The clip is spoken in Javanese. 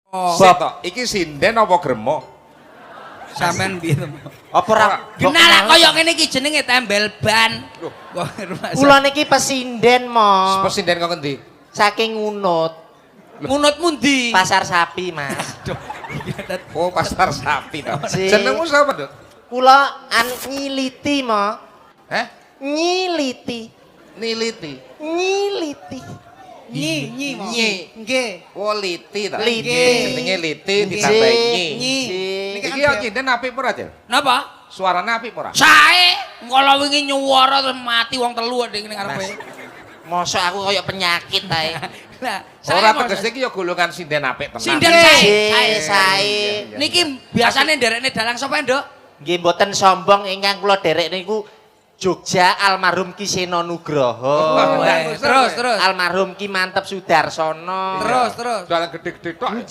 Oh, Sik to, iki sinden apa gremo? Sampean piye to? Apa ora? Genah lah kaya ngene iki jenenge tembel ban. Loh. Kok rumah Kula niki pesinden mo. Pesinden kok ngendi? Saking Ngunut, Ngunut mundi. Pasar sapi, Mas. Aduh, iki Oh, pasar sapi to. Si. Jenengmu sapa, Nduk? Kula an nyiliti mo. Heh? Nyiliti. Niliti. Nyiliti. Nyi, nyi mo. Nyi. Nggih. Oh, liti ta. Liti. Jenenge liti ditambahi nyi. Nyi. Nyi. Niki Iki kan yo nyinden apik apa ora, Cil? Napa? Suarane apik apa ora? Sae, kala wingi nyuwara terus mati wong telu ndek ning ngarepe. Mosok aku kaya penyakit ae. Lah, sae Ora, mosok. tegese iki ya golongan sinden apik tenan. Sinden sae, Sae, sae. sae. Niki biasane nderekne dalang sapa, Nduk? Nggih mboten sombong, ingkang kula derek niku Jogja almarhum Ki Seno Nugroho. Oh, Weh, terus, terus. Almarhum Ki Manteb Sudarsono. Terus, terus. Dalang gede-gede tok. Nggih.